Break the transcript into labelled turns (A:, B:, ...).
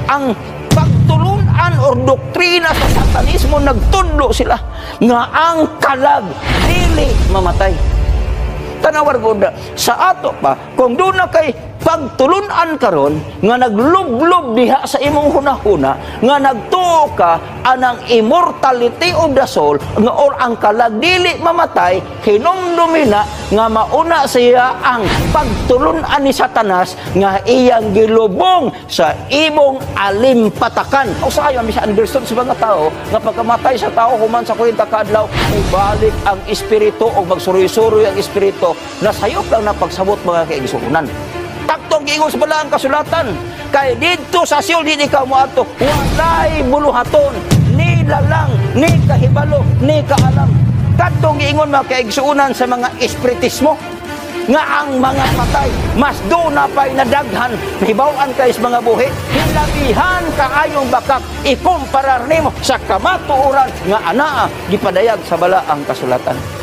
A: Ang pagtulunan or doktrina sa satanismo, nagtudlo sila nga ang kalag dili mamatay. Tanawar gud sa ato pa, kung doon na kay pagtulunan karon nga naglublob diha sa imong hunahuna nga nagtuo ka anang immortality of the soul nga or ang kalag dili mamatay, hinumdumi na nga mauna siya ang pagtulunan ni Satanas nga iyang gilubong sa imong alimpatakan. Usahay misunderstood sa mga tao nga pagkamatay sa tao human sa 40 ka adlaw, ibalik ang espiritu o magsuroy-suroy ang espiritu, na sayop lang na pagsabot, mga kaigsuonan. Taktong giingon sa balaang kasulatan, kay didto sa Sheol di ikaw moadto, walay buluhaton, ni lalang, ni kahibalo, ni kaalam. Kadtong giingon, mga kaigsuonan, sa mga espiritismo nga ang mga patay mas duna pa'y nadaghan nahibaw-an kay sa mga buhi, hilabihan kaayong bakak ikumparar nimo sa kamatuoran nga anaa gipadayag sa balaang kasulatan.